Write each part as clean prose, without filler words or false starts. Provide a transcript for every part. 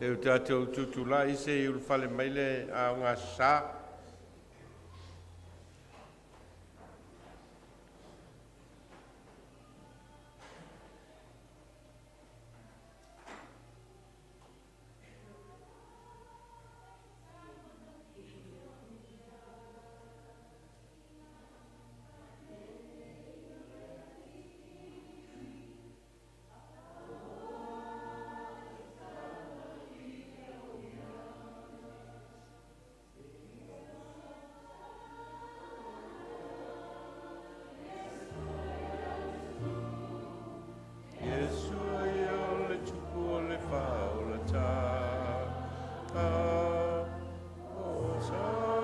E o tatou tutulai se i ulufale mai le Aoga Sa. Iesu ia o le tupu o le faaolata. Hosanna.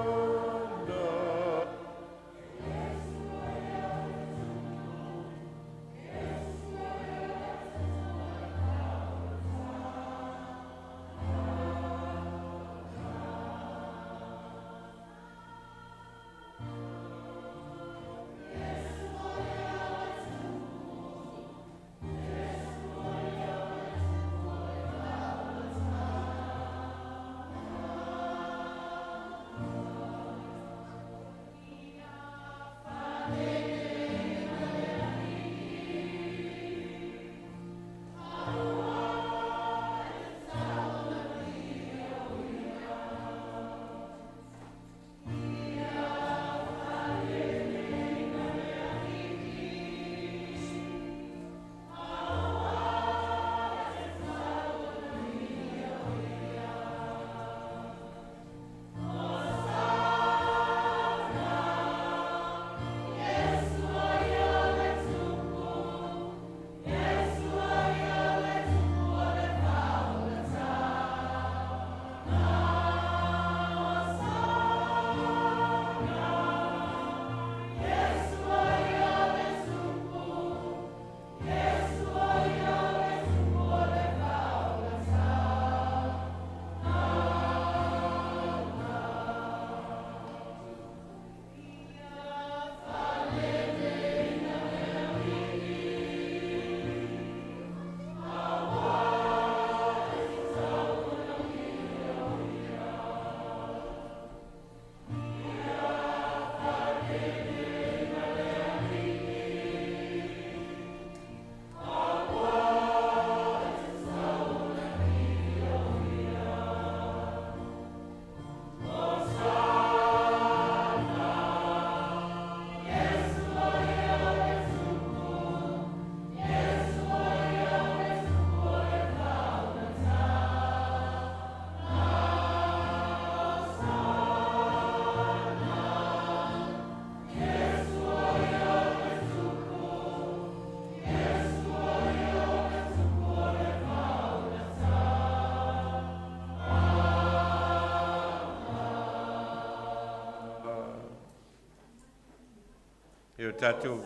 E o tatou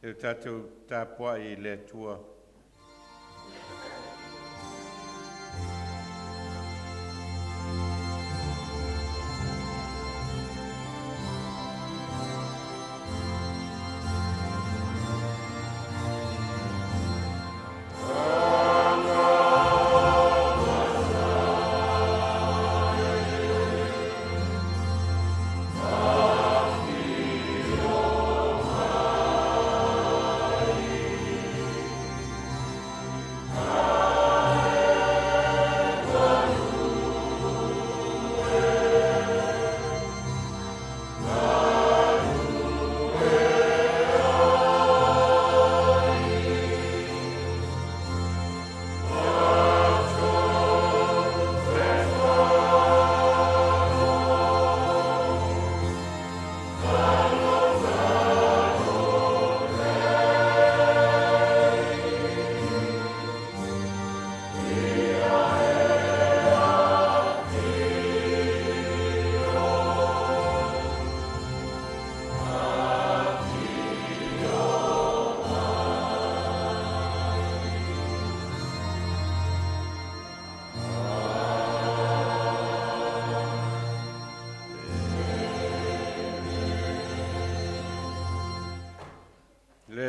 E o tatou tapuai i le Atua.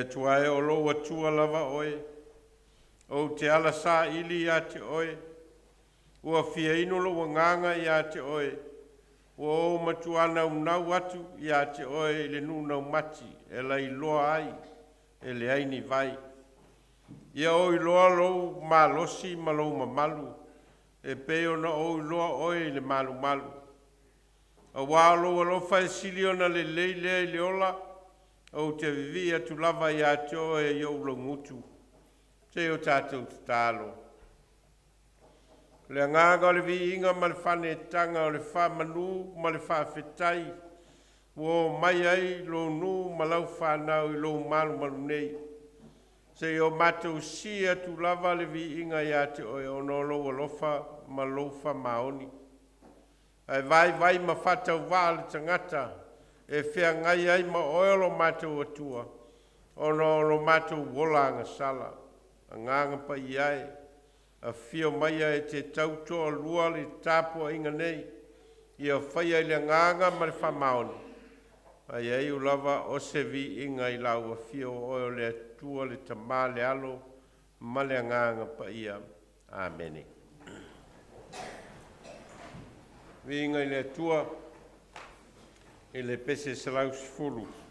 Atua e, o lou Atua lava oe, ou te ala saili ia te oe, ua fia inu lou agaga ia te oe, ua ou matuā naunau atu ia te oe i le nuu naumati e lailoa ai, e leai ni vai. Ia ou iloa lou malosi ma lou mamalu, e pei ona ou iloa oe i le malumalu. Auā o lou alofa e sili ona lelei lea i le ola, ou te vivii atu lava ia te oe i ou laugutu. Se i o tatou tatalo. O le agaga o le viiga ma le faanetaga o le faamanu ma le faafetai ua oo mai ai lou nuu ma lau fanau i lou malumalu nei, seia o matou sisii atu lava le viiga ia te oe ona o lou alofa ma lou faamaoni. Ae vaivai ma faatauvaa le tagata e feagai ai ma oe o lo matou Atua, ona o lo matou ola agasala. Agaga Paia e, afio maia e te tautoalua le tapuaiga nei, ia faia i le agaga ma le faamaoni, a ia iu lava o se viiga i lau afio o oe o le Atua, le Tama, le Alo ma le Agaga Paia. Amene. Viiga i le Atua i le pese 110.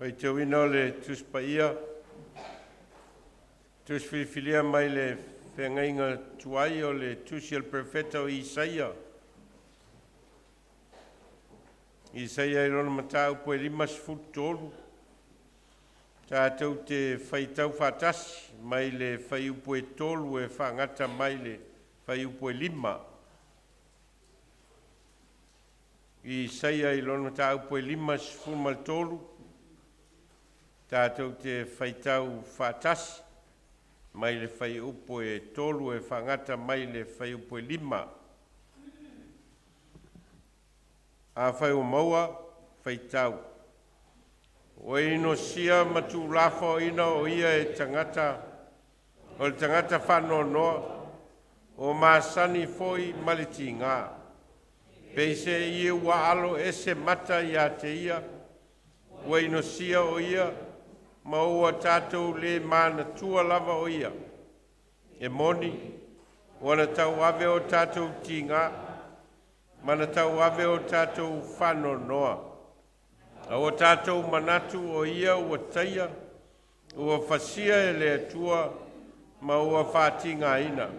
Faitauina o le Tusi Paia, Tusi Filifilia mai le Feagaiga Tuai o le Tusi a le Perofeta o Isaia. Isaia i lona mataupu e 53, tatou te faitau faatasi mai le fuaiupu e 3 e faagata mai le fuaiupu e 5. Isaia i lona mataupu e 53, tatou te faitau faatasi mai le fuaiupu e 3 e faagata mai le fuaiupu e 5. Afai ua maua, faitau. Ua inosia ma tuulafoaina o ia e tagata, o le tagata faanoanoa, ua masani foi ma le tiga. Peiseai ua alo ese mata ia te ia, ua inosia o ia, ma ua tatou le manatua lava o ia. E moni, ua na tauave o tatou tiga, ma na tauave o tatou faanoanoa. A ua tatou manatu o ia ua taia, ua fasia e le Atua ma ua faatigaina.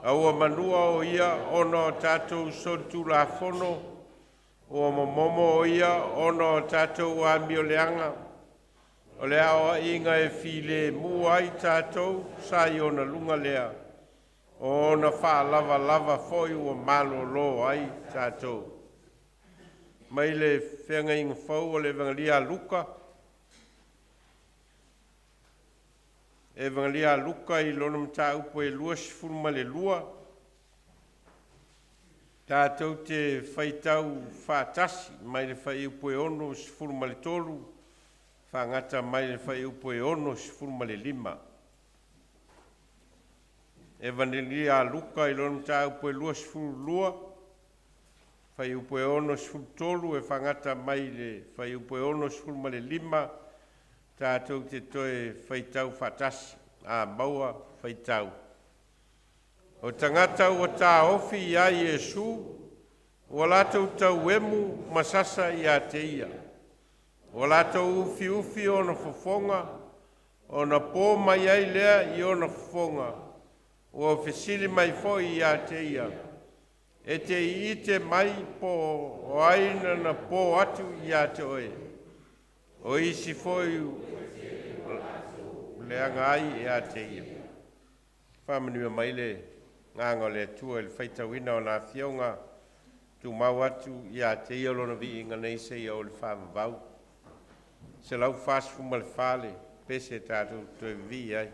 A ua manua o ia ona o tatou solitulafono, ua momomo o ia ona o tatou amioleaga. O le aoaiga e filemu ai tatou sa i ona luga lea, o ona faalavalava foi ua malolo ai tatou. Mai le Feagaiga Fou o le Evagelia a Luka, Evagelia a Luka i lona mataupu e 22, tatou te faitau faatasi mai le fuaiupu e 63 faagata mai le fuaiupu e 65. Evagelia a Luka i lona mataupu e 22, fuaiupu e 63 e faagata mai le fuaiupu e 65, tatou te toe faitau faatasi. A maua, faitau. O tagata ua taofi ia Iesu, ua latou tauemu ma sasa ia te ia. Ua latou ufiufi ona fofoga, ona po mai ai lea i ona fofoga. Ua fesili mai foi ia te ia, e te ite mai po o ai na na po atu ia te oe. O isi foi leaga ai ia te ia. Faamanuia mai le agaga o le Atua i le faitauina o le Afioga, tumau atu ia te ia lona viiga nei seia oo i le faavavau. 144 le pese tatou te toe vivii ai.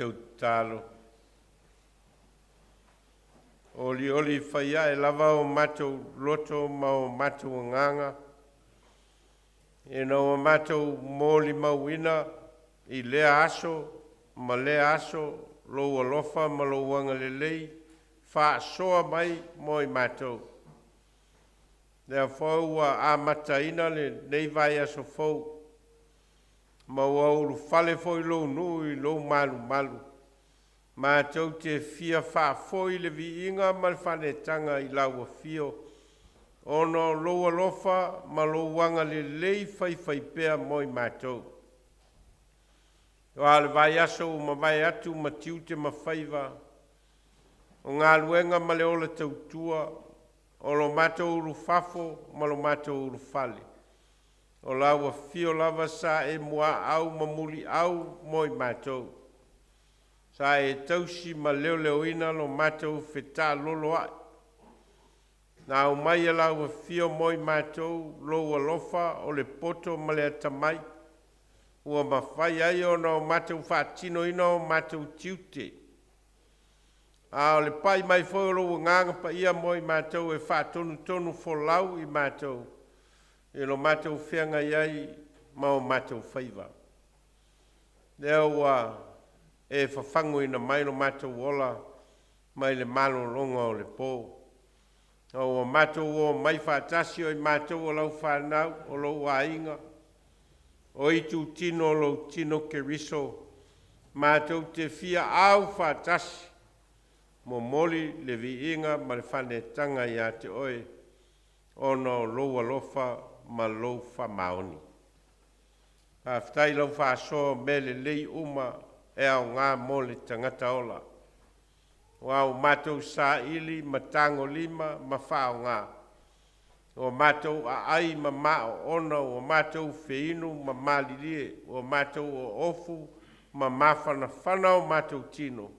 Tatou tatalo. Olioli fai ae lava o matou loto ma o matou agaga, ina ua matou molimauina i lea aso ma lea aso lou alofa ma lou agalelei faasoa mai mo i matou. Lea foi ua amataina lenei vaiaso fou, ma ua ulufale foi lou nuu i lou malumalu, matou te fia faafoi le viiga ma le faanetaga i lau afio, ona o lou alofa ma lou agalelei faifaipea mo i matou. Aua o le vaiaso ua mavae atu ma tiute ma faiva, o galuega ma le ola tautua, o lo matou ulufafo ma lo matou ulufale, o lau afio lava sa e muaau ma muliau mo i matou, sa e tausi ma leoleoina lo matou fetaaloloai. Na aumai e lau afio mo i matou lou alofa o le poto ma le atamai, ua mafai ai ona o matou faatinoina o matou tiute. A o le pai mai foi o lou agaga paia mo i matou e faatonutonu folau i matou i lo matou feagai ai ma o matou faiva. Lea ua e fafagoina mai lo matou ola mai le malologa o le po, a ua matou o mai faatasi o i matou o lau fanau, o lou aiga, o itutino o lou tino Keriso, matou te fia au faatasi, momoli le viiga ma le faanetaga ia te oe, ona o lou alofa ma lou faamaoni. Faafetai i lau faasoa o mea lelei uma e aoga mo le tagata ola, aua ua matou saili ma tagolima ma faaaoga, ua matou aai ma maoona, ua matou feinu ma malilie, ua matou oofu ma mafanafana o matou tino.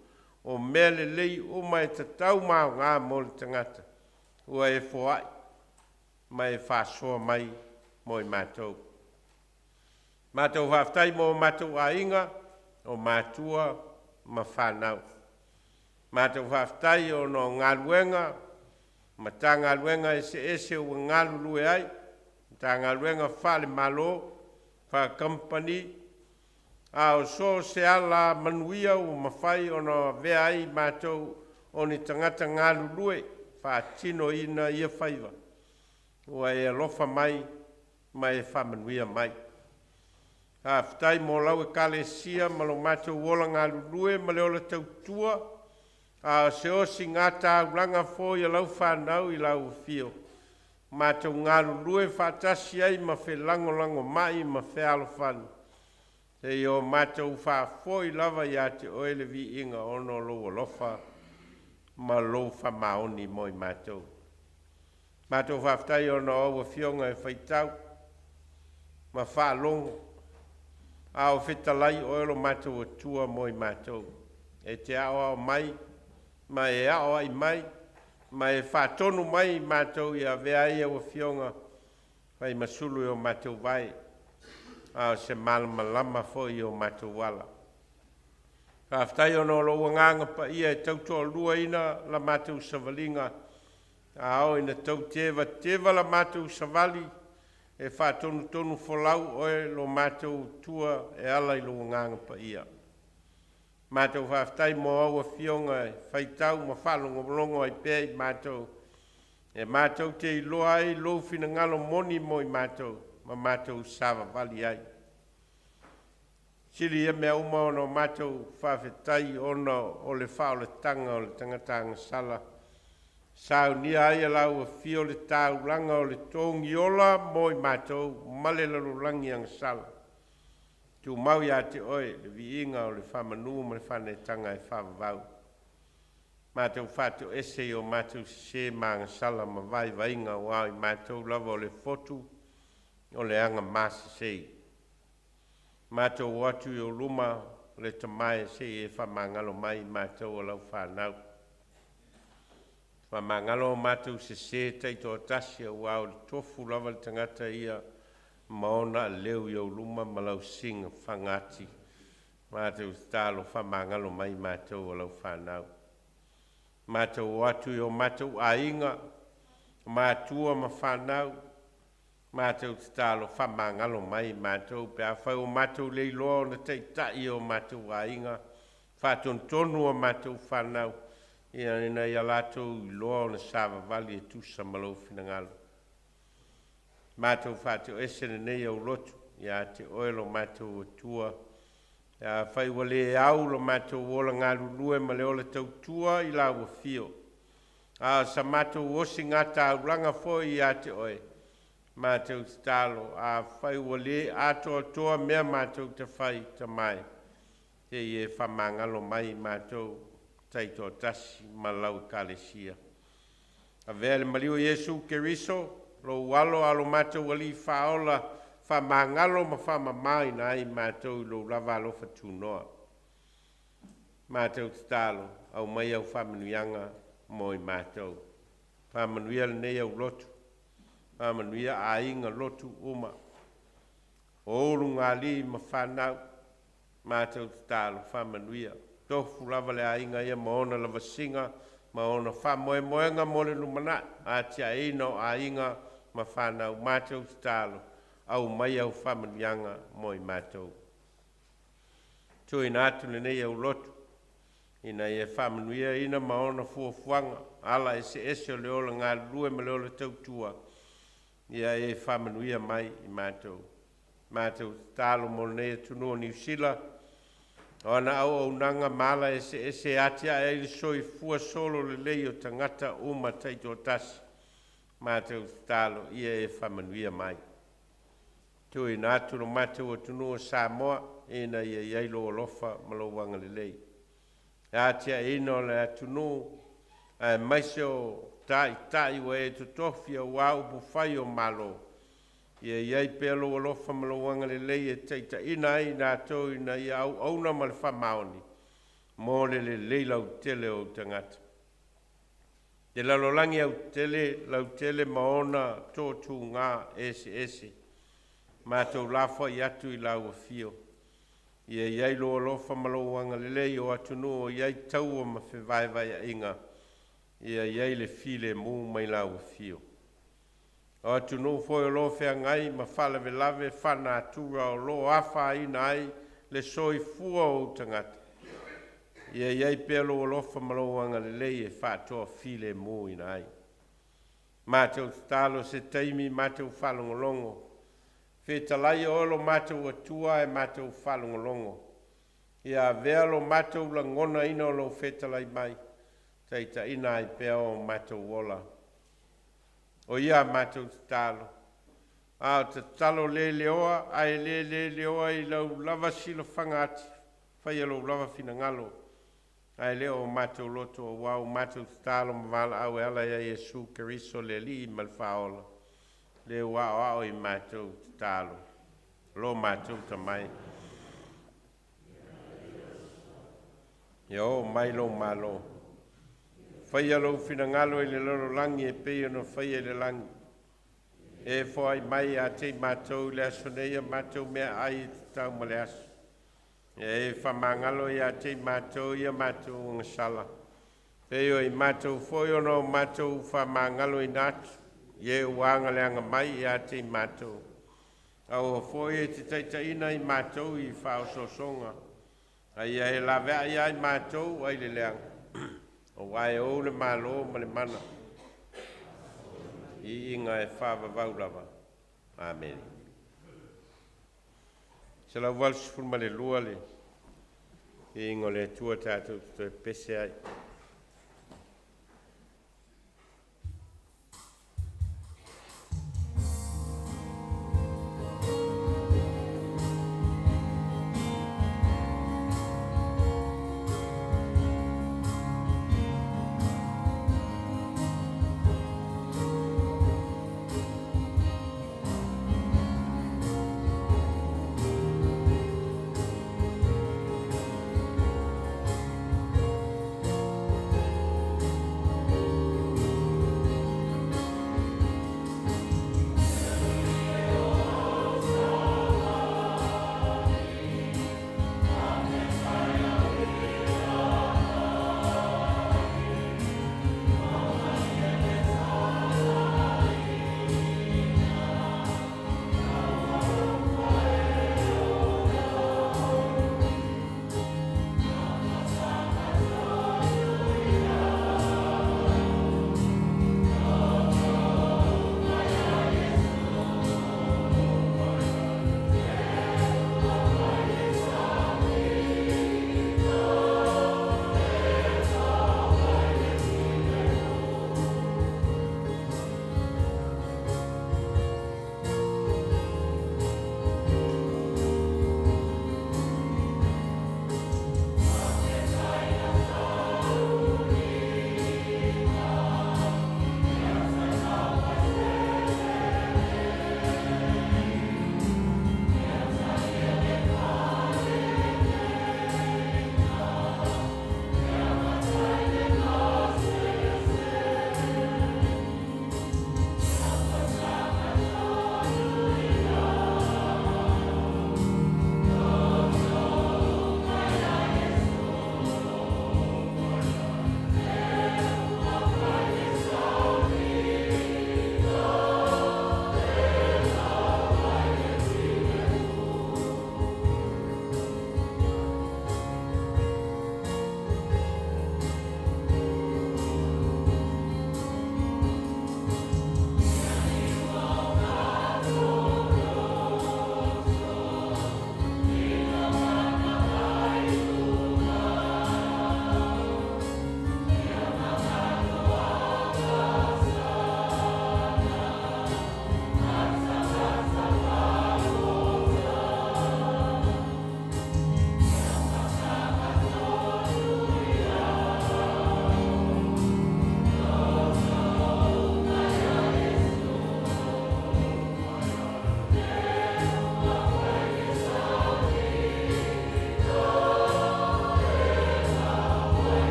O mea lelei uma e tatau ma aoga mo le tagata ua e foai ma e faasoa mai mo i matou. Matou faafetai mo matou aiga, o matua ma fanau. Matou faafetai ona o galuega, Matagaluega eseese ua galulue ai, Matagaluega faale-Malo, faa-Kamupani, a o so o se alamanuia ua mafai ona avea ai matou o ni tagata galulue faatinoina ia faiva, ua e alofa mai ma e faamanuia mai. Faafetai mo lau Ekalesia ma lo matou ola galulue ma le ola tautua, a o se osigatauaga foi a lau fanau i lau afio, matou galulue faatasi ai ma felagolagomai ma fealofani, seia o matou faafoi lava ia te oe le viiga ona o lou alofa ma lou faamaoni mo i matou. Matou faafetai ona o au afioga e faitau ma faalogo, a o fetalai oe lo matou Atua mo i matou, e te aoao mai ma e aoai mai ma e faatonu mai i matou ia avea ai au afioga fai ma sulu i o matou vae, a o se malamalama foi i o matou ala. Faafetai ona o lou agaga paia e tautoaluaina la matou savaliga, a oo ina tautevateva la matou savali, e faatonutonufolau oe lo matou Atua e ala i lou agaga paia. Matou faafetai mo au afioga e faitau ma faalogologo ai pea i matou, e matou te iloa ai lou finagalo moni mo i matou ma matou savavali ai. Sili ia mea uma ona o matou faafetai ona o le faaolataga o le tagata agasala, saunia ai e lau afio le taulaga o le togiola mo i matou ma le lalolagi agasala. Tumau ia te oe le viiga o le faamanu ma le faaneetaga e faavavau. Matou faatoese i o matou sese ma agasala ma vaivaiga, aua o i matou lava o le fotu o le agamasese. Matou o atu i ou luma le tamae sei e faamagalo mai i matou o lau fanau. Faamagalo o matou sese taitoatasi, aua o le tofu lava le tagata ia ma ona aleu i ou luma ma lau siga fagati. Matou tatalo faamagalo mai matou o lau fanau. Matou o atu i o matou aiga, matua ma fanau, matou tatalo faamagalo mai matou pe afai ua matou le iloa ona taitai o matou aiga, faatonutonu o matou fanau, ia ina ia latou iloa ona savavali e tusa ma lou finagalo. Matou faatoese lenei aulotu ia te oe lo matou Atua. Afai ua le au lo matou ola galulue ma le ola tautua i lau afio, a o sa matou osigataulaga foi ia te oe, matou tatalo, afai ua le atoatoa mea matou te fai, Tamai, se i e faamagalo mai matou taitoatasi ma lau Ekalesia. Avea le maliu o Iesu Keriso, lou alo a lo matou Alii Faaola, faamagalo ma faamamaina ai matou i lou lava alofa tunoa. Matou tatalo, aumai au faamanuiaga mo i matou. Faamanuia lenei aulotu, faamanuia aiga lotu uma, o ulugalii ma fanau, matou tatalo faamanuia. Tofu lava le aiga ia ma ona lavasiga ma ona faamoemoega mo le lumanai, atiaeina o aiga ma fanau, matou tatalo, aumai au faamanuiaga mo i matou. Tuuina atu lenei aulotu ina ia faamanuiaina ma ona fuafuaga, ala eseese o le ola galulue ma le ola tautua, ia e faamanuia mai i matou. Matou tatalo mo lenei atunuu o Niu Sila, o ana auaunaga ma ala eseese e atiae ai le soifua sololelei o tagata uma taitoatasi, matou tatalo ia e faamanuia mai. Tuuina atu lo matou atunuu o Samoa ina ia i ai lou alofa ma lou agalelei. E atiaeina o le atunuu aemaise o taitai ua e totofi aua upufai o Malo, ia i ai pea lou alofa ma lou agalelei e taitaiina ai i latou ina ia auauna ma le faamaoni mo le lelei lautele o ou tagata. Le lalolagi autele lautele ma ona toatuga eseese, matou lafoai atu i lau afio, ia i ai lou alofa ma lou agalelei o atunuu o i ai taua ma fevaevaeaiga, ia i ai le filemu mai lau afio. O atunuu foi o lo o feagai ma faalavelave faalenatura o lo o afaina ai le soifua o ou tagata, ia i ai pea lou alofa ma lou agalelei e faatoafilemuina ai. Matou tatalo se taimi matou faalogologo, fetalai o lo matou Atua ae matou faalogologo, ia avea lo matou lagonaina o lou fetalai mai, taitaiina ai pea o matou ola. O ia a matou tatalo, a o tatalo le leoa ae le le leoa i lau lava silafaga ati, faia lou lava finagalo, ae le o matou loto aua o matou tatalo ma valaau e ala ia Iesu Keriso le Alii ma le Faaola, le ua aoao i matou tatalo, lo matou tamai. Ia oo mai lou malo, faia lou finagalo i le lalolagi e pei ona faia i le lagi. E foai mai ia te i matou i le aso nei a matou meaai e tatau ma le aso. E faamagalo ia te i matou ia matou agasala, pei o i matou foi ona o matou faamagaloina atu, ie ua agaleaga mai ia te i matou. Aua foi e te taitaiina i matou i faaosoosoga, a ia e laveai ai matou ai le leaga, aua e ou le malo ma le mana, iiga e faavavau lava. Amene. 182 le viiga o le Atua tatou te toe pese ai.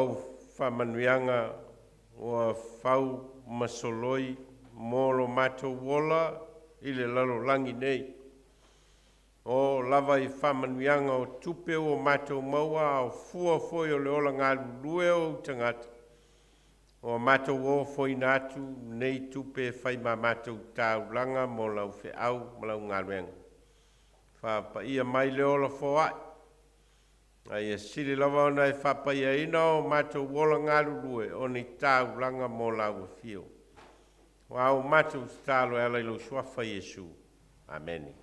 au faamanuiaga ua fau ma soloi mo lo matou ola i le lalolagi nei. O lava i faamanuiaga o tupe ua matou maua a o fua foi o le ola galulue o ou tagata, ua matou ofoina atu nei tupe e fai ma matou taulaga mo lau feau ma lau galuega. Faapaia mai le ola foai, a ia sili lava ona e faapaiaina o matou ola galulue o ni taulaga mo lau afio. Ua o matou tatalo e ala i lou suafa Iesu. Amene.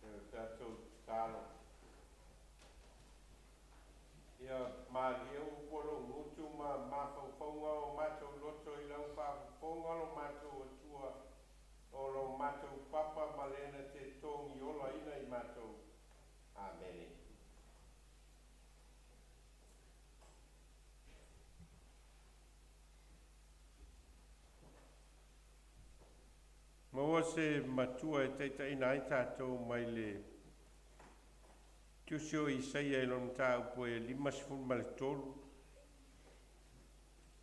E tatou tatalo. Ia malie upu a lou gutu ma mafaufauga o matou loto i lau faafofoga lo matou Atua, o lo matou papa ma le na te togi olaina i matou. Amene. Maua se matua e taitaiina ai tatou mai le Tusi o Isaia i lona mataupu e 53,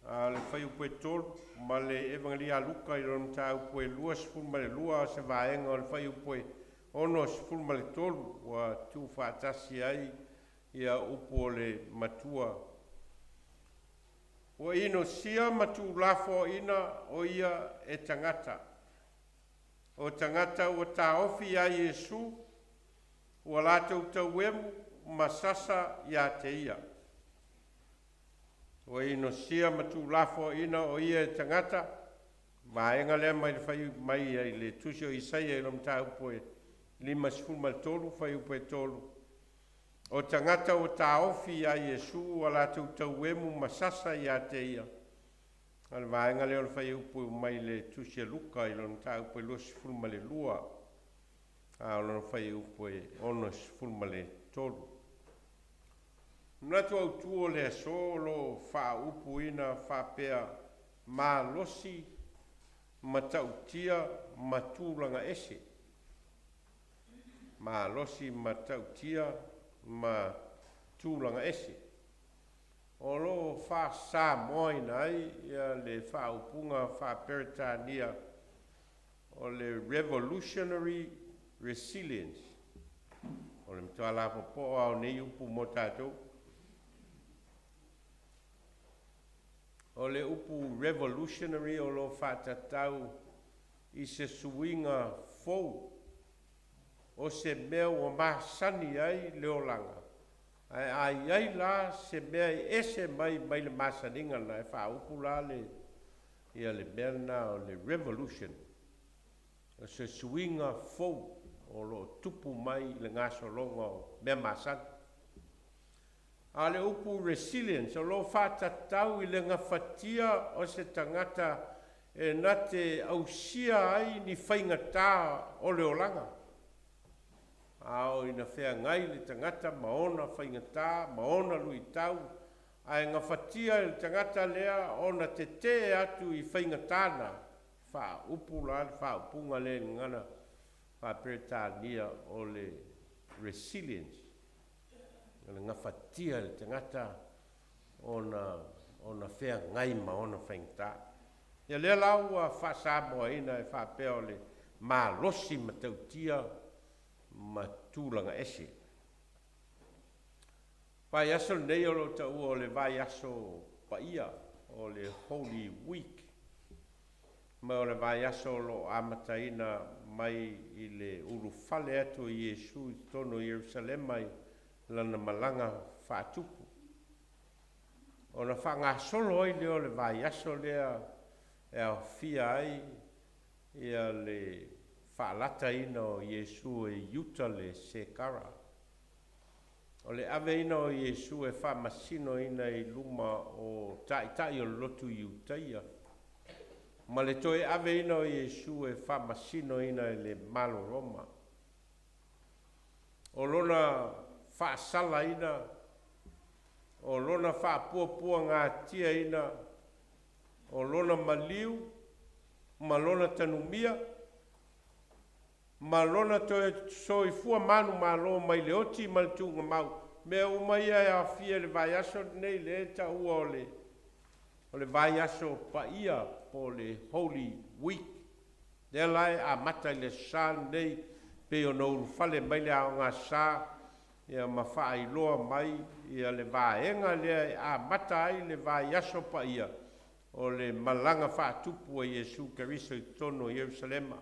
a o le fuaiupu e 3, ma le Evagelia a Luka i lona mataupu e 22, a o se vaega o le fuaiupu e 63 ua tuufaatasi ai ia upu o le matua. Ua inosia ma tuulafoaiina o ia e tagata. O tagata ua taofi iā Iesu, ua latou tauemu ma sasa iā te ia. Ua inosia ma tuulafoaiina o ia e tagata, vaega lea mai le fai mai i le Tusi o Isaia i lona mataupu e 53 fuaiupu e 3. O tagata ua taofi iā Iesu, ua latou tauemu ma sasa iā te ia. O le vaega lea o le fuaiupu mai le Tusi a Luka i lona mataupu e 22, a o lona fuaiupu e 63. Manatu autu o le aso o lo o faaupuina faapea: malosi matautia ma tulaga ese. Malosi matautia ma tulaga ese. O lo o faasamoaina ai ia le faaupuga faa-Peretania o le revolutionary resilience. O le matua lapopoa o nei upu mo tatou. O le upu revolutionary o lo o faatatau i se suiga fou o se mea ua masani ai le olaga, ae a i ai la se mea e ese mai mai le masaniga lena, e faaupu la le ia le mea lena o le revolution, o se suiga fou o lo o tupu mai i le gasologa o mea masani. A o le upu resilience o lo o faatatau i le gafatia o se tagata e na te ausia ai ni faigata o le olaga. A o ina feagai le tagata ma ona faigata ma ona luitau, ae gafatia e le tagata lea ona tetee atu i faigata na, faaupu la le faaupuga lea i le gagana faa-Peretania o le resilience, o le gafatia e le tagata ona feagai ma ona faigata. Ia lea la ua faasamoaina e faapea o le malosi matautia ma tulaga ese. Vaiaso lenei o lo o taua o le vaiaso paia o le Holy Week, ma o le vaiaso o lo o amataina mai i le ulufale atu o Iesu i totonu o Ierusalema i lana malaga faatupu. Ona faagasolo ai lea o le vaiaso lea e aofia ai ia le faalataina o Iesu e Iuta le Sekara. O le aveina o Iesu e faamasinoina i luma o taitai o le lotu Iutaia, ma le toe aveina o Iesu e faamasinoina e le Malo Roma. O lona faasalaina, o lona faapuapuagatiaina, o lona maliu ma lona tanumia, ma lona toe soifua manumalo mai le oti ma le tuugamau, mea uma ia e aofia i le vaiaso lenei lea e taua o le o le vaiaso paia po o le Holy Week. Lea la e amata i le Aso Sa lenei pei ona ulufale mai le Aoga Sa ia ma faailoa mai ia le vaega lea e amata ai le vaiaso paia o le malaga faatupu a Iesu Keriso i totonu o Ierusalema,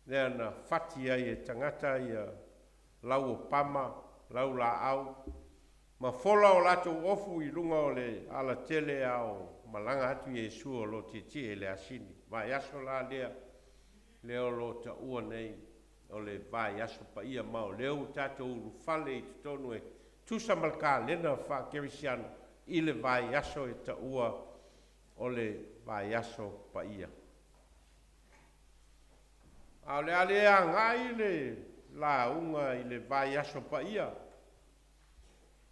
lea na fati ai e tagata ia lau o pama, lau laau, ma fola o latou ofu i luga o le alatele a o malaga atu Iesu o lo o tietie i le asini. Vaiaso la lea, lea o lo o taua nei o le vaiaso paia, ma o lea ua tatou ulufale i totonu e tusa ma le kalena faakerisiano i le vaiaso e taua o le vaiaso paia. A o le a le agai le lauga i le vaiaso paia,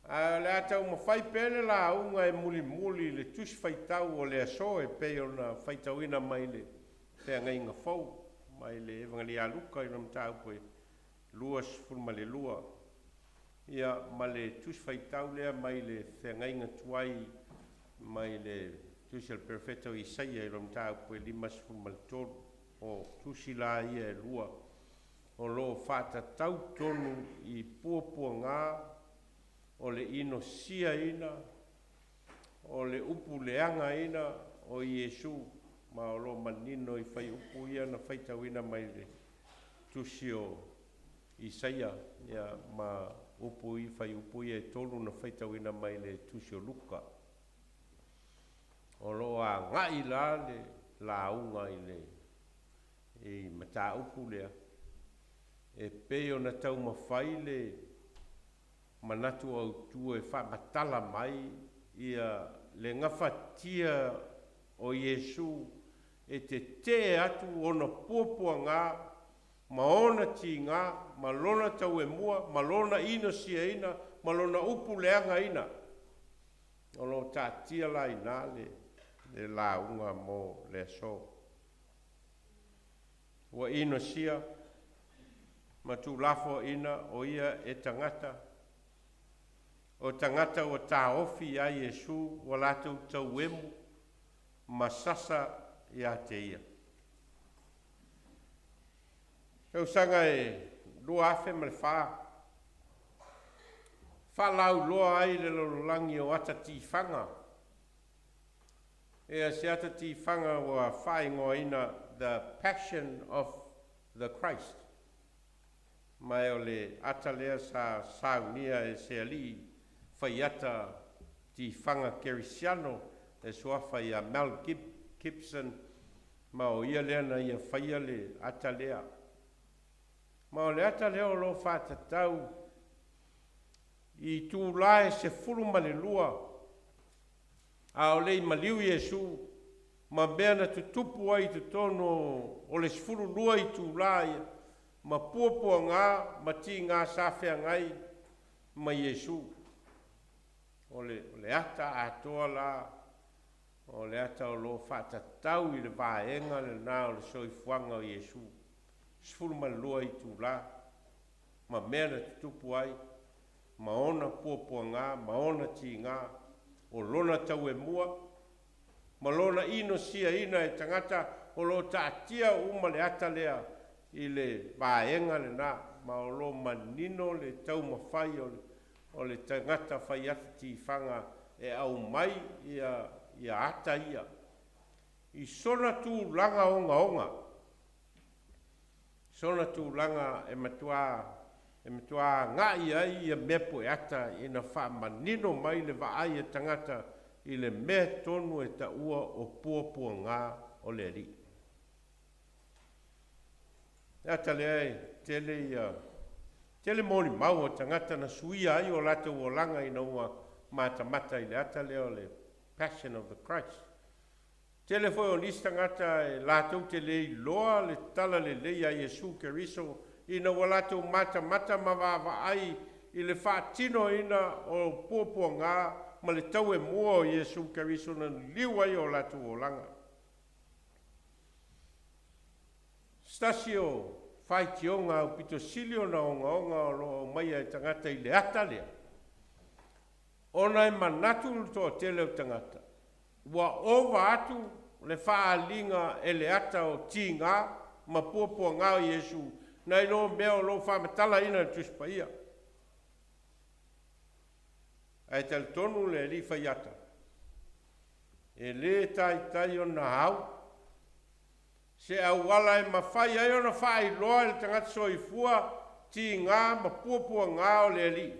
ae o le a taumafai pea le lauga e mulimuli i le Tusi Faitau o le aso e pei ona faitauina mai le Feagaiga Fou, mai le Evagelia a Luka i lona mataupu e 22, ia ma le Tusi Faitau lea mai le Feagaiga Tuai mai le Tusi a le Perofeta o Isaia i lona mataupu e 53. O tusi la ia e lua o lo o faatatau tonu i puapuaga o le inosiaina o le upu leagaina o Iesu, ma o lo o manino i fuaiupu ia na faitauina mai le tusi o Isaia, ia, ma upu i fuaiupu ia e tolu na faitauina mai le tusi o Luka. O lo o agai la le lauga i le i mataupu lea e pei ona taumafai le manatu autu e faamatala mai ia le gafatia o Iesu e tetee atu ona puapuaga ma ona tiga ma lona tauemua ma lona inosiaina ma lona upu leagaina. O lo o taatia la i ina le lauga mo le aso. Ua inosia ma tuulafoaina o ia e tagata, o tagata ua taofi ia Iesu ua latou tauemu ma sasa ia te ia. Tausaga e 2004, faalauiloa ai le lalolagi o ata tifaga. Ea se ata tifaga ua faaigoaina The Passion of the Christ. Ma o le ata lea sa saunia e se alii faiata tifaga kerisiano e suafa ia Mel Gibson, ma o ia lea na ia faia le ata lea. Ma o le ata lea o lo o faatatau i itula e 12 a o le i maliu Iesu, ma mea na tutupu ai i totonu o le 12 itula ia, ma puapuaga ma tiga sa feagai ma Iesu. O le ata atoa la, o le ata o lo o faatatau i le vaega lena o le soifuaga o Iesu, 12 itula, ma mea na tutupu ai, ma ona puapuaga, ma ona tiga, o lona tauemua, ma lona inosiaina e tagata. O lo o taatia uma le ata lea i le vaega lena, ma o lo o manino le taumafai o le tagata faiata tifaga e aumai ia ia ata ia i sona tulaga ogaoga, sona tulaga e matua agai ai ia mea pueata ina faamanino mai le vaai a tagata i le mea tonu e taua o puapuaga o le Alii. Le ata lea e tele ia Tele molimau o tagata na suia ai o latou olaga ina ua matamata i le ata lea o le Passion of the Christ. Tele foi o nisi tagata e latou te le iloa le talalelei a Iesu Keriso ina ua latou matamata ma vaavaai i le faatinoina o puapuaga ma le tauemua o Iesu Keriso na liliu ai o latou olaga. Se tasi o faitioga aupito sili ona ogaoga o lo o aumaia e tagata i le ata lea, ona e manatu le toatele o tagata ua ova atu le faaaliga e le ata o tiga ma puapuaga o Iesu nai lo mea o lo o faamatalaina i le Tusi Paia. Ae talitonu le alii faiata, e le taitai ona au se auala e mafai ai ona faailoa i le tagata soifua tiga ma puapuaga o le Alii,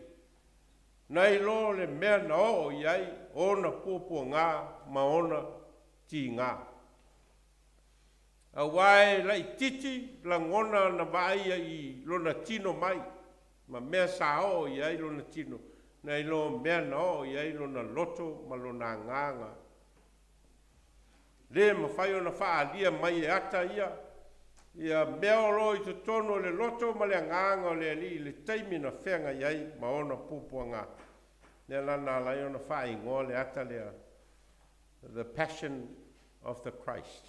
nai lo le mea na oo i ai ona puapuaga ma ona tiga. Aua e laitiiti lagona na vaaia i lona tino mai ma mea sa oo i ai lona tino, nai lo mea na oo i ai lona loto ma lona agaga. Lē mafai ona faaalia mai e ata ia ia mea o lo o i totonu o le loto ma le agaga o le Alii i le taimi na feagai ai ma ona puapuaga. Lea la na ala ai ona faaigoa le ata lea The Passion of the Christ.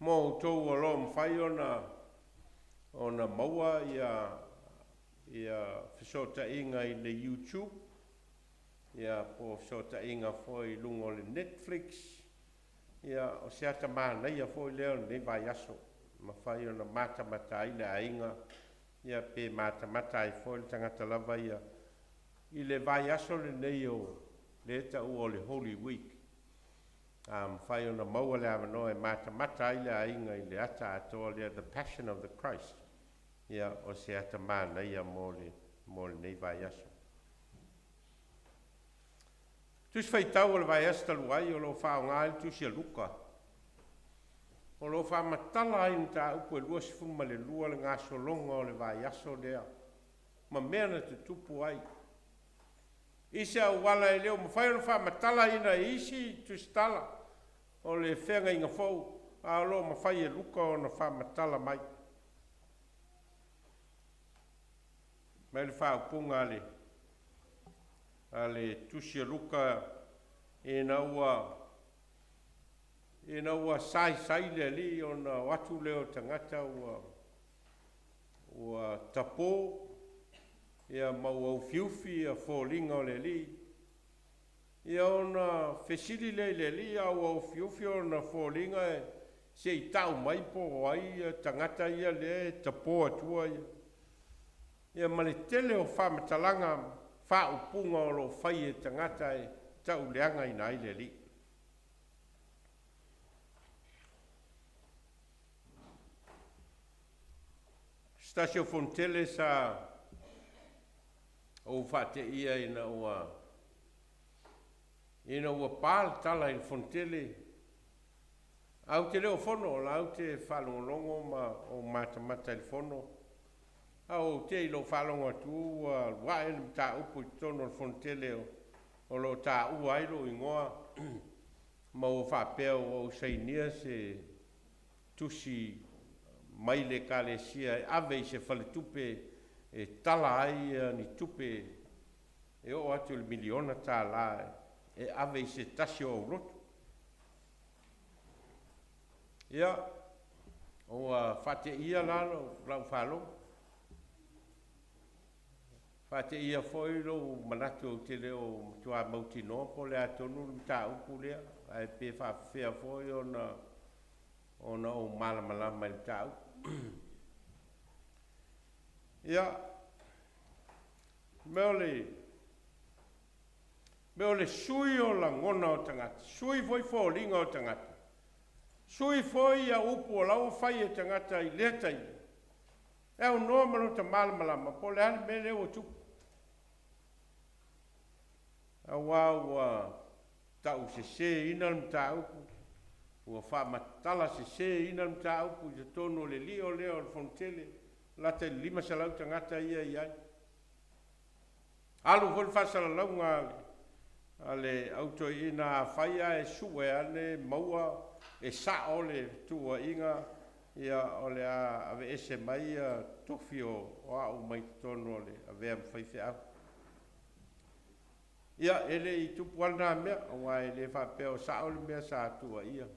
Mo outou o lo o mafai ona ona maua ia ia fesootaiga i le YouTube, ia po o fesootaiga foi i luga o le Netflix, ia o se ata manaia foi lea o lenei vaiaso, mafai ona matamata ai le aiga, ia pe matamata ai foi le tagata lava ia i le vaiaso lenei o le taua o le Holy Week. A mafai ona maua le avanoa e matamata ai le aiga i le ata atoa lea The Passion of the Christ, ia o se ata manaia mo le mo lenei vaiaso. Tusi Faitau o le vaiaso talu ai o lo o faaaoga ai le Tusi a Luka, o lo o faamatala ai mataupu e 22 le gasologa o le vaiaso lea ma mea na tutupu ai. I se auala e le o mafai ona faamatalaina e isi tusitala o le feagaiga fou, a o lo o mafai e Luka ona faamatala mai. Mai le faaupuga a le a le Tusi a Luka ina ua ina ua saisai le Alii ona o atu lea o tagata ua ua tapō ia ma ua ufiufi ia foliga o le Alii, ia ona fesili lea i le Alii a ua ufiufi ona foliga e se i tau mai po o ai ia tagata ia lea e tapō atua ia. Ia ma le tele o faamatalaga faaupuga o lo o fai e tagata e tauleagaina ai le Alii. Se tasi o fonotele sa ou faateia ina ua ina ua pa le tala i le fonotele, ae ou te le o fono, o la ou te faalogologo ma ou matamata i le fono, a ou te i lou faalogo atu ua alu ae le mataupu i totonu o le fonotele o lo o taua ai lou igoa ma ua faapea ua ou sainia se tusi mai le Ekalesia e ave i se faletupe e tala ai ni tupe e oo atu i le miliona tala e ave i se tasi o aulotu. Ia, ua faateia la lau faalogo, faateia foi lou manatu ou te le o matua mautinoa po o le a tonu le mataupu lea, ae pe faapefea foi ona ona ou malamalama i le mataupu. Ia, mea o le mea o le sui o lagona o tagata, sui foi foliga o tagata, sui foi ia upu o la ua fai e tagata i lea taimi, e aunoa ma lota malamalama po o le a le mea lea ua tupu. Aua ua tauseseina le mataupu, ua faamatala seseina le mataupu i totonu o le lio lea o le fonotele. Lata i le 500 tagata ia e i ai. Alu foi le faasalalauga a le au toeaina afai ae sue ane maua e sao le tuuaiga, ia o le a aveese mai ia tofi o au mai totonu o le avea ma faifeau. Ia, e le i tupu lava lena mea, aua e le faapea o sao le mea sa tuuaia.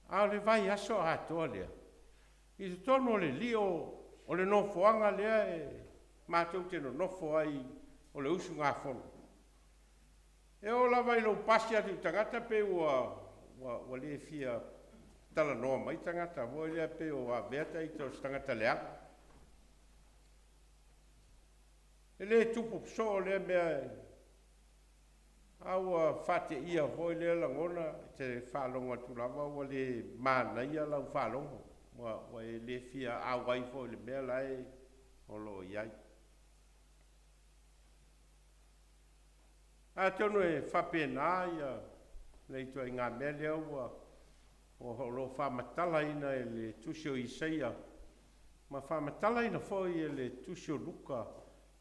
A o le vaiaso atoa lea, i totonu o le lio o le nofoaga lea e matou te nonofo ai o le usugafono, e oo lava i lou pasi atu i tagata pei ua ua le fia talanoa mai tagata foi lea pei ua avea ita o se tagata leaga. E le tupu soo lea mea, a ua faateia foi lea lagona i te faalogo atu lava ua le manaia lau faalogo, ua e le fia auai foi i le mea la e o lo o i ai. Atonu e faapena ia le ituaiga mea lea ua o lo o faamatalaina e le Tusi o Isaia ma faamatalaina foi e le Tusi o Luka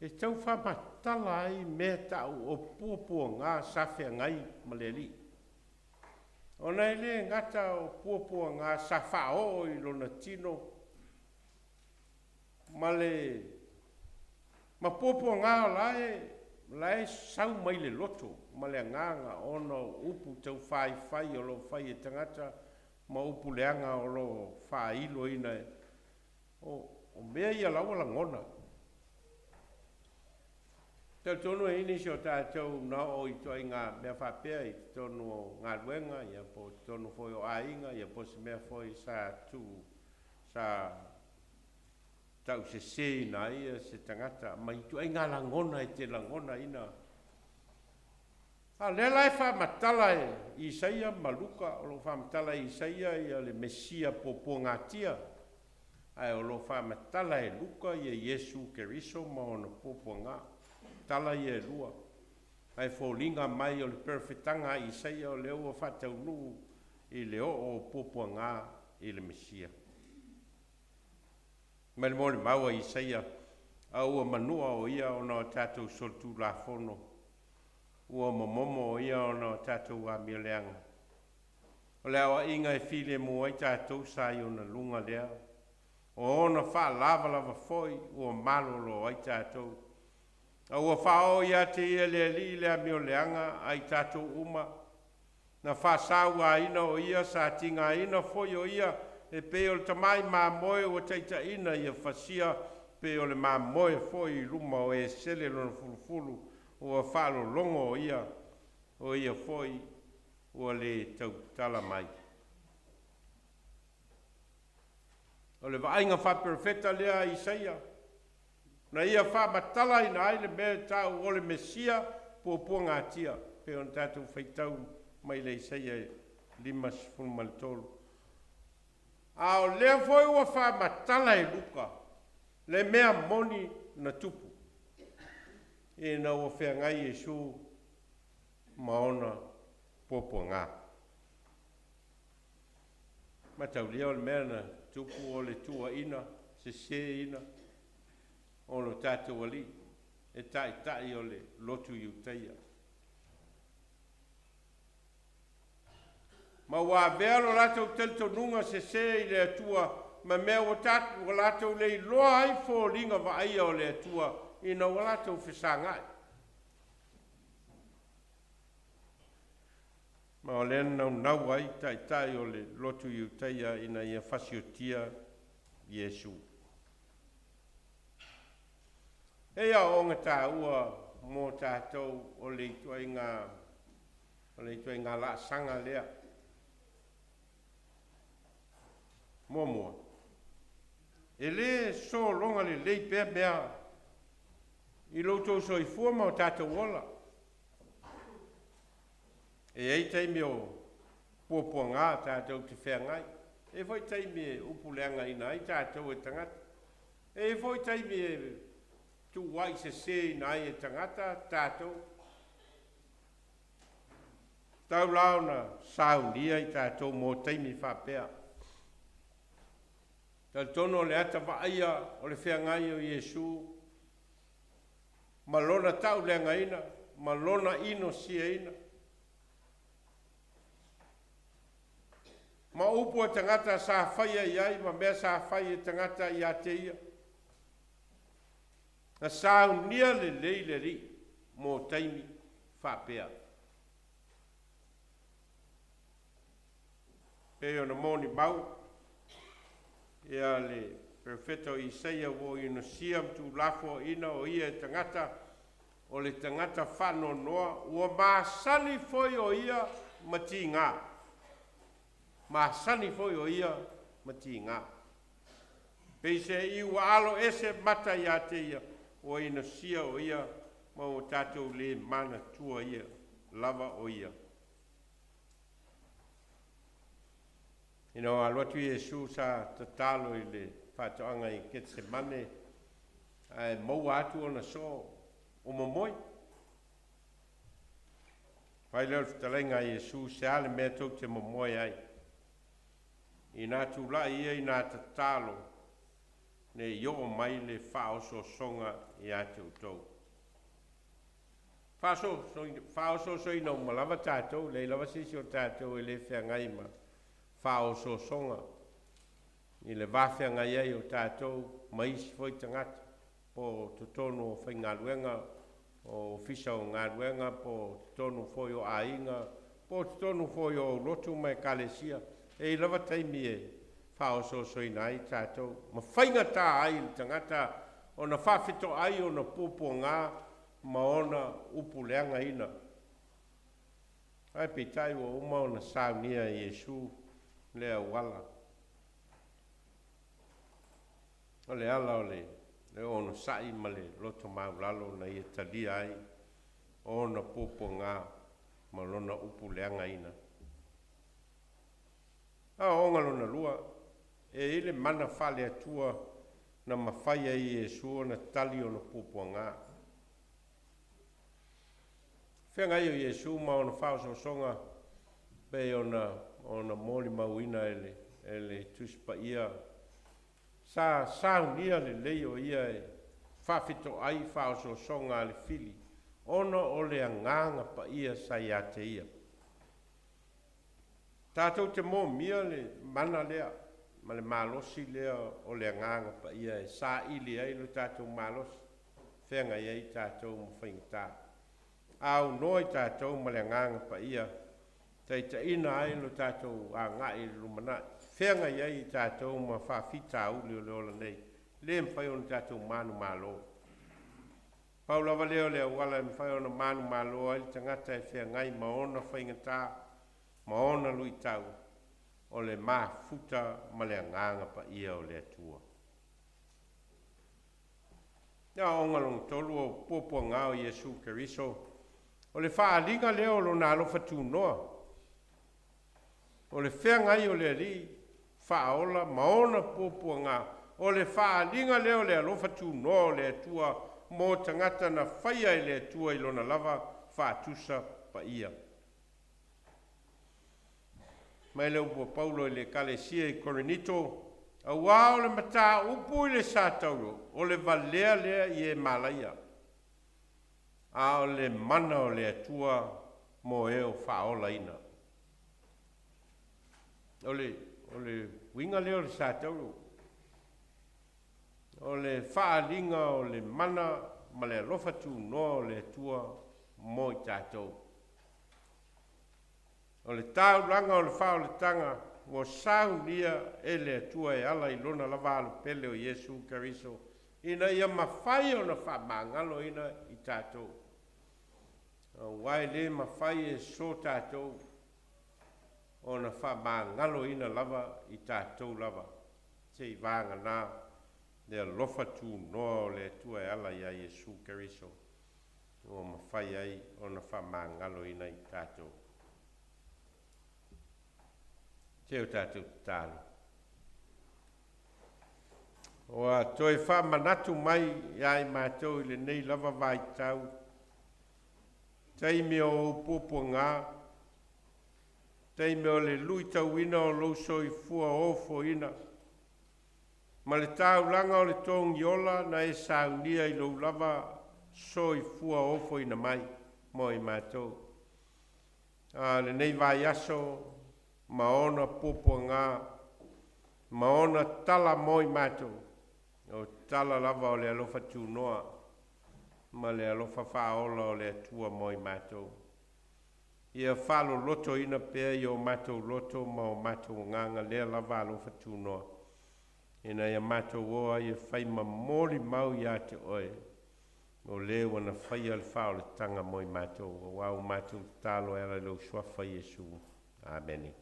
e tau faamatala ai mea tau o puapuaga sa feagai ma le Alii. Ona e le gata o puapuaga sa faaoo i lona tino ma le ma puapuaga o la e sau mai le loto ma le agaga ona o upu taufaifai o lo o fai e tagata ma upu leaga o lo o faailoina e o mea ia la ua lagona. Talitonu e i ai nisi o tatou na oo i ituaiga mea faapea i totonu o galuega, ia po o totonu foi o aiga, ia po o se mea foi sa tuu sa tauseseina ai se tagata ma ituaiga lagona e te lagonaina. A o lea la e faamatala e Isaia ma Luka, o lo o faamatala e Isaia ia le Mesia puapuagatia, ae o lo o faamatala e Luka ia Iesu Keriso ma ona puapuaga. Tala ia e lua, ae foliga mai o le perofetaga a Isaia o lea ua faataunuu i le oo o puapuaga i le Mesia. Mai le molimau a Isaia, a ua manua o ia ona o tatou solitulafono, ua momomo o ia ona o tatou amioleaga. O le aoaiga e filemu ai tatou sa i ona luga lea, o ona faalavalava foi ua malolo ai tatou. A ua faaoo ia te ia le Alii le amioleaga a i tatou uma, na faasauaina o ia, sa tigaina foi o ia, e pei o le tamai mamoe ua taitaiina ia fasia, pei o le mamoe foi i luma o e sele lona fulufulu, ua faalologo o ia, o ia foi ua le tautala mai. O le vaaiga faaperofeta lea a Isaia, na ia faamatalaina ai le mea e tau o le Mesia puapuagatia, pei ona tatou faitau mai le Isaia 53. A o lea foi ua faamatala e Luka le mea moni na tupu ina ua feagai Iesu ma ona puapuaga. Mataulia o le mea na tupu o le tuuaina seseina o lo tatou Alii e taitai o le lotu Iutaia. Ma ua avea lo latou talitonuga sese i le Atua ma mea ua ua latou le iloa ai foliga vaaia o le Atua ina ua latou fesagai. Ma o lea na naunau ai taitai o le lotu Iutaia ina ia fasiotia Iesu. E ia aoaoga taua mo tatou o le ituaiga o le ituaiga laasaga lea. Muamua, e le sologa lelei pea mea i lo outou soifua ma o tatou ola. E i ai taimi o puapuaga tatou te feagai. E i ai foi taimi e upuleagaina ai tatou e tagata. E i ai foi taimi e tuuai seseina ai e tagata tatou. Tau la ona saunia i tatou mo taimi faapea. Talitonu o le ata vaaia o le feagai o Iesu ma lona tauleagaina ma lona inosiaina. Ma upu a tagata sa faia i ai ma mea sa fai e tagata ia te ia. Na saunia lelei le Alii mo taimi faapea. Pei ona molimau ia le perofeta o Isaia ua inosia ma tuulafoaiina o ia e tagata, o le tagata faanoanoa, ua masani foi o ia ma tiga. Masani foi o ia ma tiga. Peiseai ua alo ese mata ia te ia, ua inosia o ia ma ua tatou le manatua ia lava o ia. Ina ua alu atu Iesu sa tatalo i le faatoaga i Ketesemane, ae maua atu ona soo o momoe. Fai lea o le fetalaiga a Iesu, se a le mea tou te momoe ai? Inā tulai ia inā tatalo, ne i oo mai le faaosoosoga ia te outou. Faaosoosoina uma lava tatou, leai lava se isi o tatou e le feagai ma faaosoosoga i le va feagai ai o tatou ma isi foi tagata, po o totonu o faigaluega, o ofisa o galuega, po o totonu foi o aiga, po o totonu foi o aulotu ma ekalesia. E i ai lava taimi e faaosoosoina ai tatou, ma faigata ai le tagata ona faafetoai ona puapuaga ma ona upu leagaina. Ae peitai ua uma ona saunia e Iesu le auala. O le ala o le onosai ma le loto maulalo na ia talia ai ona puapuaga ma lona upu leagaina. Aoaoga lona lua, e i ai le mana faale-Atua na mafai ai e Iesu ona tali ona puapuaga. Feagai o Iesu ma ona faaosoosoga pei ona molimauina e le Tusi Paia, sa saunia lelei o ia e faafetoai faaosoosoga a le fili, ona o le agaga paia sa ia te ia. Tatou te momia le mana lea ma le malosi lea o le agaga paia e saili ai lo tatou malosi, feagai ai tatou ma faigata. A aunoa i tatou ma le agaga paia, taitaiina ai lo tatou agai i le lumanai, feagai ai i tatou ma faafitauli o le ola nei, le mafai ona tatou manumalo. Pau lava lea o le auala e mafai ona manumalo ai le tagata e feagai ma ona faigata, ma ona luitau, o le mafuta ma le agaga paia o le Atua. Aoaoga lona tolu o puapuaga o Iesu Keriso, o le faaaliga lea o lona alofa tunoa, o le feagai o le Alii faaola ma ona puapuaga, o le faaaliga lea o le alofa tunoa o le Atua mo tagata na faia e le Atua i lona lava faatusa paia. Mai le upu a Paulo i le ekalesia i Korinito, auā o le mataupu i le satauro, o le valea lea i e malaia, a o le mana o le Atua mo e o faaolaina. O le uiga lea o le satauro, o le faaaliga o le mana ma le alofa tunoa o le Atua mo i tatou. O le taulaga o le faaolataga ua saunia e le Atua e ala i lona lava alopele o Iesu Keriso, ina ia mafai ona faamagaloina i tatou. Auā e le mafai e so tatou ona faamagaloina lava i tatou lava, seia vagana le alofa tunoa o le Atua e ala iā Iesu Keriso ua mafai ai ona faamagaloina i tatou. Se o tatou tatalo. Ua toe faamanatu mai ia i matou i lenei lava vaitau, taimi o ou puapuaga, taimi o le luitauina o lou soifua ofoina. Ma le taulaga o le togiola na e saunia i lou lava soifua ofoina mai mo i matou. A lenei vaiaso ma ona puapuaga ma ona tala mo i matou, o tala lava o le alofa tunoa ma le alofa faaola o le Atua mo i matou. Ia faalolotoina pea i o matou loto ma o matou agaga lea lava alofa tunoa, ina ia matou o ai e fai ma molimau ia te oe, o le ua na faia le faaolataga mo i matou, auā ua matou tatalo e ala i lou suafa Iesu. Amene.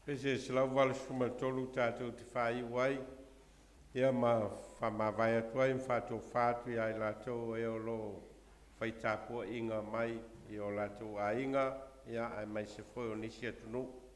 Pese 183 tatou te faaiu ai, ia ma faamavae atu ai ma faatofā atu ia i latou e o lo o faitapuaiga mai i o latou aiga, ia aemaise foi o nisi atunuu.